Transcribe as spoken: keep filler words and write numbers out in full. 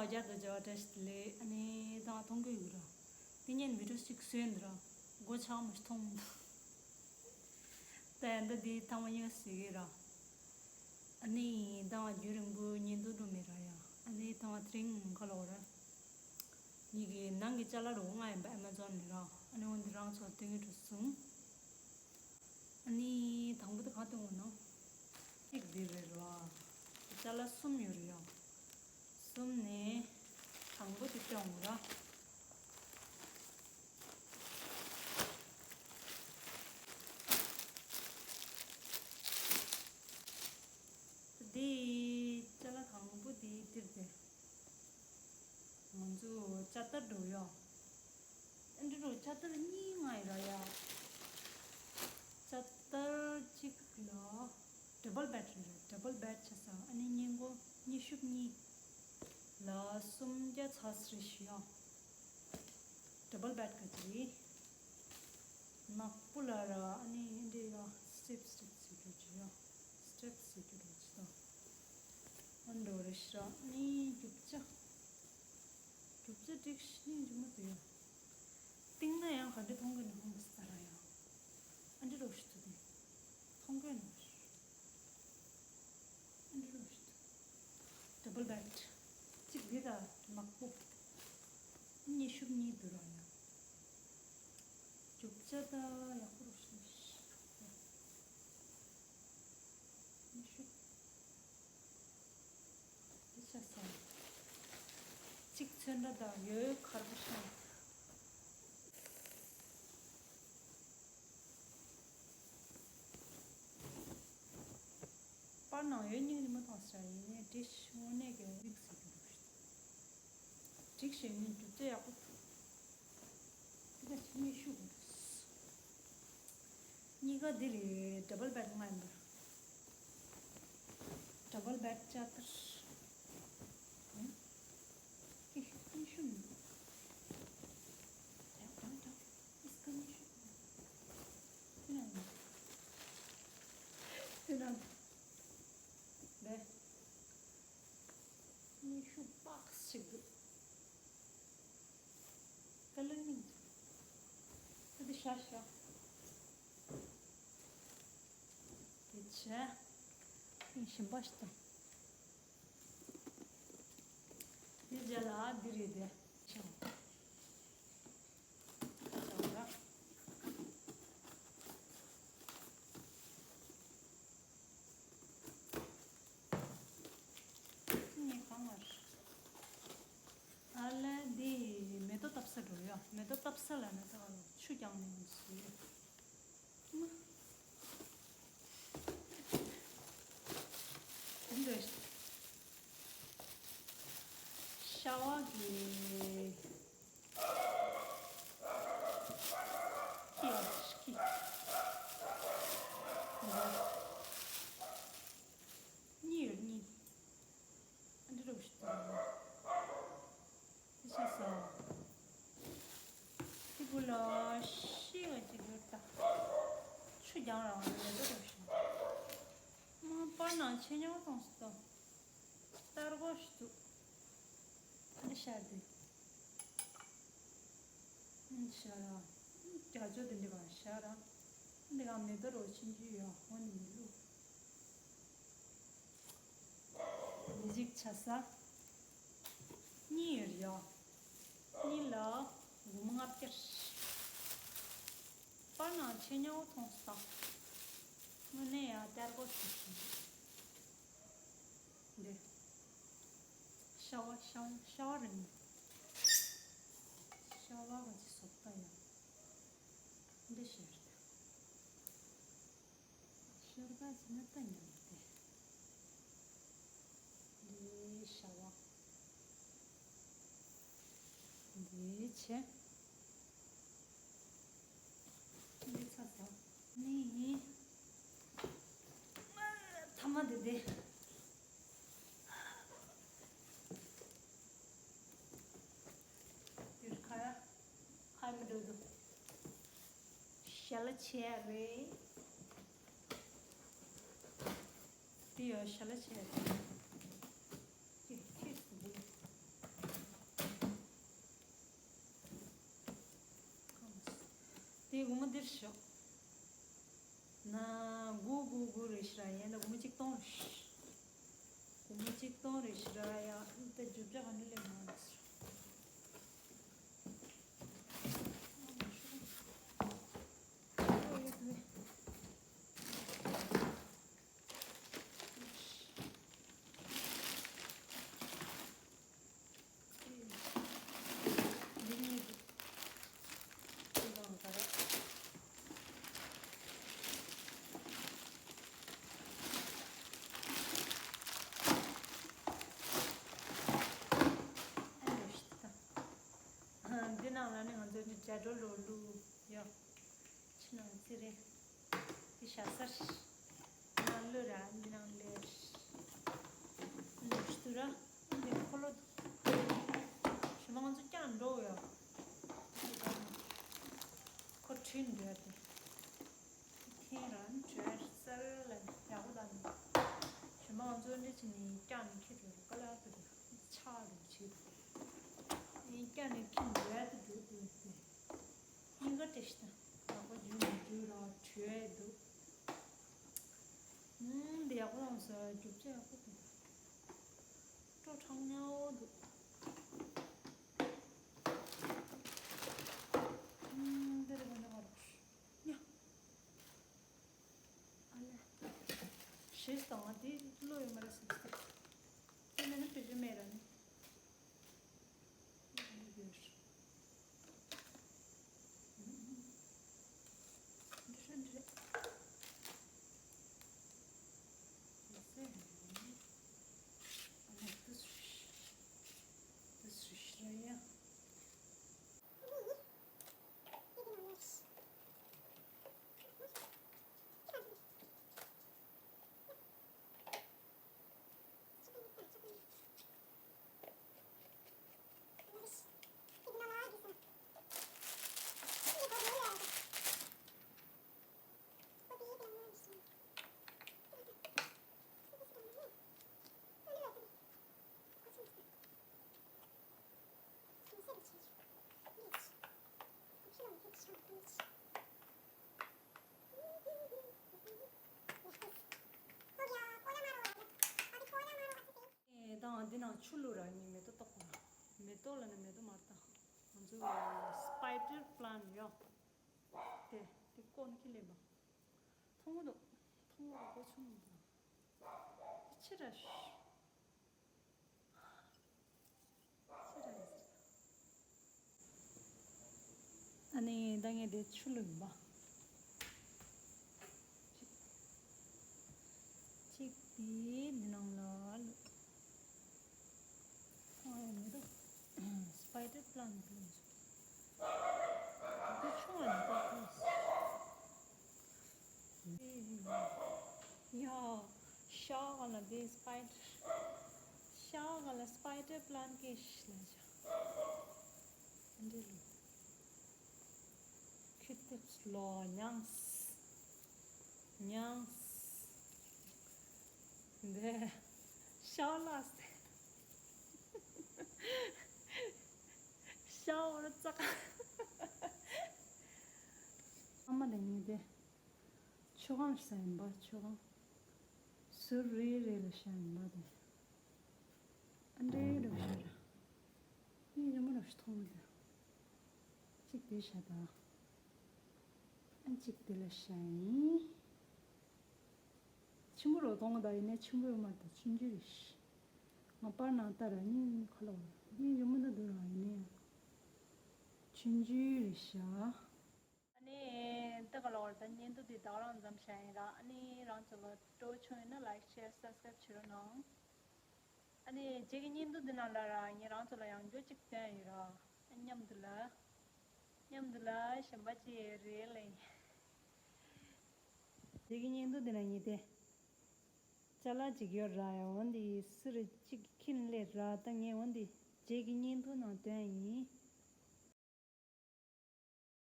བརྒྱ་དང་བརྒྱ་བཀྲ་ཤིས་བདེ་ལེགས། ཨ་ནི་ད་མཐོང་གི་ཡོད་ར། དེ་ཉིན་བི་ཌིའོ་གཅིག་བཟོས་འདི་ར། སྒོ་ཆག་མ་ཞིག་མཐོང་མི་འདུག་ད་ཡིན་ད་འདི་ཐང་མ་ཡིན་ཟེར་གི་ར། ཨ་ནི་ད་རྒྱུན་རིང་པོ་ཉིན་དུ་འགྲོ་མེད་ར་ཡ། ཨ་ནི་ད་དེ་རིང་ཁ་ལོ་ར། ཉིད་ཀྱི་ནང་གི་ཅ་ལག་རོ་ལྔ་ཡིན་པ་ཨེ་མ་ཛོན་ནས་ར། ཨ་ནི་འོ་འདི་རང་ཚོ་སྟོན་གི་འགྲོ་སོང་། ཨ་ནི་དང་པོ་དེ་གང་སྟོན་དགོས་ན། གཅིག་འདི་རེད་ར། ཅ་ལག་གསུམ་ཡོད་རེད་ཡ། གསུམ་ནས་དང་པོ་དེ་སྟོན་དགོས་ར། འདི་ཅ་ལག་དང་པོ་དེ་འདིར་དེ། ང་ཚོ་ཇ་ཏར་འགྲོ་ཡོད། ཨ་འདི་རུ་ཇ་ཏར་གཉིས་ང་ཡི་ར་ཡ། ཇ་ཏར་གཅིག་ལ་ཌབ་བལ་བེཌ་རེད། ཌབ་བལ་བེཌ་བྱས་ས། ཨ་ནི་སྔས་མགོ་སྔས་ཤུབས་གཉིས་ལ་སུམ་བརྒྱ་ཚར་རེ་ཞུ་ཡ། ཌབ་བལ་བེཌ་ག་ཅི། ནག་པོ་ལ་ར་ཨ་ནི་འདི་ཡ་སི་ཊེབ་སི་ཊེབ་ཟེར་རྒྱུ་ཅི་ཡ། སི་ཊེབ་ཟེར་རྒྱུ་རེད་ཅི་ད། ཨ་འགྲོ་རེ་ཤི་ར་ཨ་ནི་རྒྱུ་ཆ། རྒྱུ་ཆ་སྒྲིག་ཤི་ནི་རྒྱུ་མ་དུ་ཡ། སྟེང་ན་ཡང་ག་འདྲ་མཐོང་གི་ནི་ཧོང་སི་ཏ་ར་ཡ། ཨ་འདྲ་རོ་ཤི་ཏུ་དེ། མཐོང་གི་ནི་ཧོང་སི། ཨ་འདྲ་རོ་ཤི་ཏུ། ཌབ་བལ་བེཌ། གཅིག་འདི་ད་ནག་པོ། གཉིས་ཤུབས་གཉིས་འདུག་ར་ཡ། རྒྱུ་ཆ་ད་ཡག་པོ་རོ་ཤི་ནི། གཉིས་ཤུབས། འདི་ཆ་ས། གཅིག་ཚོན་ཁྲ་དང་ཡོད་མཁར་པོ་ཤ། པར་ནང་ཡོད་སྙིང་རི་མ་མཐོང་ས་ཡིན་ནའི་འདི་དངོས་གནས་ཀྱི་མིག་སི་རྒྱུ་རུ་ཞིག་འགྲིག་བྱེད་ངན་གྲུབ་ཆ་ཡག་པོ་འདུག་འདི་ག་ཆི་མི་ཤུ་གུ་རུ། གཉིས་ཀ་འདི་རེད། ཌབ་བལ་བེཌ་ལྔ་ཡིན་པ། ཌབ་བལ་བེཌ་ཅ་ཏར། ཨེ། ཨེ། གཉིས་ཤུ་མིན། ད་ད་ད། ཨིས་ཀ་གཉིས་ཤུ་མིན། དེ་ན་དེ་ན་རེད། གཉིས་ཤུ་པགས་ཤིག་འདུག་ཀ་ལར་མིན་འདུག་ད་དེ་ཤ་ཤ། དེ་བྱས། ཨིན་ཞིམ་པ་ཞིག་དང་། དེ་རྗེས་ལ་འདི་རེད་དེ། ཆང་། ཆང་ར། ངས་གང་ལ། ཨ་ལས་འདི་མེ་ཏོག་བཏབ་ས་འགྲོ་ཡ། མེ་ཏོག་བཏབ་ས་ལ་མེ་ཏོག་ཆུ་རྐྱང་ནས་ཡོང་སྲིད། འདི་ཤ་བ་གི་ཁྱི་ཡ་ཁྱི། གཉིས་ཡོད་གཉིས། ཨ་འདི་རུ་ཞིག་ཏུ། དེ་ཆ་ས། དེ་གུ་ལ་ཤི་བ་ཅིག་ཡོད་ད། ཆུ་རྒྱང་རང་རེད་འདི་རུ་ཞིག་མ་པར་ནང་ཆེ་ཉོག་གཏོང་སྲིད་དོ། སྟར་གོ་ཞིག་ཏུ། ཨ་ནི་ཤར་དེ། ཤ་ར། རྒྱ་ཅོ་དེ་འདྲ་ག་ཤ་ར། འདི་ག་མེ་ཏོག་རོ་ཆེན་ཅིག་ཡོད་ཧོ་ནི་མི་ལུ། མི་འཇིག་ཆ་ས། གཉིས་ཡོད་ཡ། གཉིས་ལ་འབུམ་ལྔ་བརྒྱ། པར་ནང་ཆེ་ཉོག་མཐོང་ས། དངོས་གནས་ཡ་སྟར་གོ་ཞིག་ཞིག་འདི། ཤ་བ་ཤ་བ་ཤ་བ་རེད། ཤ་བ་ག་ཅི་སོག་ད་ཡ། འདི་ཤར་ད། ཤར་ག་ཅི་ན་ད་ཉམས་ཏེ། འདི་ཤ་བ། འདི་ཆེ། འདི་ཚ་ཚ། ནི། ཐ་མ་དེ་དེ། ཡུལ་ཁ་ར། ཧ་མི་འགྲོ་འདུག་ཞལ་ལག་ཆེ་རེད། དེ་ཡང་ཞལ་ལག་ཆེ་རེད། ཅི་ཁྱེད་སུ་འདུག་དེ་སྒོར་མོ་འདིར་ཤོག་ན་དགུ་དགུ་དགུ་རེད་ཤི་ར། ཡན་ད་སྒོར་མོ་གཅིག་སྟོང་རེད་ཤི། སྒོར་མོ་གཅིག་སྟོང་རེད་ཤི་ར། ཡ་ཨ་ད་རྒྱུ་ཆ་ག་འདྲ་ལས་མང་རེད་ཤི་ར། འདི་གཉིས་འདི་གང་ག་རེད། ཨ་ལོ་ཤི་ད། འདི་ནང་ལ་ནི་ང་ཚོ་འདི་ཇ་གྲོ་ལོ་ལུ་ཡོ། ཕྱི་ནང་ཙི་རེད། འདི་ཞག་སར། ང་ལོས་ར་འདི་ནང་ལས། ལོས་ཏུ་ར། འདི་ཁོ་ལོ། ཞི་མ་ང་ཚོ་ཀྱང་འགྲོ་ཡོ། ཁོ་ཁྲིན་འགྲོ་ཡ་དེ། ཁེན་ར་འགྲོ་ཡ་སར་ལ་ཡག་པོ་དང་། ཞི་མ་ང་ཚོ་འདི་ཕྱི་ནི་ཀྱང་ནི་ཁེ་འགྲོ་ཀ་ལ་དུ་ཆག་རུ་བྱེད། ཨེ་ཀྱང་ནི་ཁེ་འགྲོ་ཡ་དུ་འགྲོ་དུ་དེ། སྙིང་ག་བྲེལ་ཞིག་དང་ཡག་པོ་རྒྱུན་ནས་རྒྱུ་ར་བྲོས་འདུག་ཨུམ་འདི་ཡག་པོ་ཡོང་ས་རྒྱུ་ཆ་ཡག་པོ་འདུག་སྤྲོ་ཁྲང་ཉའོ་འདུག་ཨུམ་འདི་རེ་ག་འདྲ་ག་རེ་ཉ། ཨ་ལེ། ཞེས་དང་འདི་བློ་ཡོད་མ་རེད་ཟེར་ཏེ། དེ་ནས་ནི་བེད་སྤྱོད་མེད་ར་ནི། དང་འདི་ནང་ཆུ་བླུགས་ར་ནི་མེ་ཏོག་བཏོག་གོ། མེ་ཏོག་ལ་ནི་མེ་ཏོག་མར་དང་། ང་ཚོ་སི་པའི་ཌར་པི་ལན་ཡོད། དེ་དེ་ཀོ་ནི་ཁི་ལེན་པ། མཐོང་གི་འདུག་མཐོང་གི་འདུག་སྒོ་ཆུང་གི་འདུག་ཕྱི་ར་ཤི། ཕྱི་ར་ཡིན་ཟེར། ཨ་ནི་ད་ངས་དེ་ཆུ་བླུགས་ཡིན་པ། གཅིག་དེ་འདི་ནང་ལ་བླུགས། ཨ་ཡ་མི་འདུག་སི་པའི་ཌར་པི་ལན་བླུགས་ཡིན་ཟེར། དེ་ཆུང་བ་འདི་ལྟ་བུ། ཡ། ཤ་ག་ལ་དེ་སི་པའི་ཌར། ཤ་ག་ལ་སི་པའི་ཌར་པི་ལན་ཀེ་ཤི་ལ་ཤ། འདི་ལུ། ཁི་ཏིབས་ལོ་ཉངས། ཉངས། འདི། ཤ་ལ་སྟེ། ཤ་འོར་ཙག་ཨ་མ་ལ་ཉིན་དེ། ཆུ་གང་ཟ་ཡིན་པ་ཆུ་གང་། ཟུར་རེ་རེ་ལ་ཤ་ཡིན་པ་དེ། ཨ་འདྲེ་རུ་ཤ་ར། ངས་ཉི་མ་རུ་ཤ་མཐོང་མི་འདུག་གཅིག་དེ་ཤ་དང་། ཨ་གཅིག་དེ་ལ་ཤ་ཡིན། ཆུ་མོ་རུ་གཏོང་གི་ད་ཡིན་ནས་ཆུ་མོ་ཡོད་མ་རེད་ད་ཆུང་ཆུང་རེད་ཤ། ང་པར་ནང་ལྟ་ར་གཉིས་ཁ་ལོ་གཉིས་ཡོད་མ་ད་འདུག་ར་ཡིན་ནས། ཆུང་ཆུང་རེད་ཤ། ཨ་ནི་ད་ག་ལོར་ད་བརྙན་ཐུང་འདི་དག་རང་མཚམས་བཞག་ཡིན་ར། ཨ་ནི་རང་ཚོ་ལ་སྤྲོ་བྱུང་ཡོད་ན་ལའིཀ་ཤེར་སབ་སི་ཀ་རའིབ་བྱེད་རོགས་གནང་། ཨ་ནི་རྗེས་ཀྱི་བརྙན་ཐུང་འདི་ནང་ལ་ར་ངས་རང་ཚོ་ལ་ཡང་བསྐྱར་གཅིག་སྟོན་ཡོད་ར། མཉམ་དུ་ལ། མཉམ་དུ་ལ་གཞན་པ་ཅིག་རེད་ལེ། རྗེས་ཀྱི་བརྙན་ཐུང་འདི་ནང་ངས་དེ། ཅ་ལག་ཅིག་ཡོད་ར་ཡ། འོན་ཏེ་སུ་རེ་གཅིག་གིས་ཁྱེར་ནས་སླེབས་ར། ད་ངས་འོན་ཏེ་རྗེས་ཀྱི་བརྙན་ཐུང་ནང་སྟོན་ཡིན།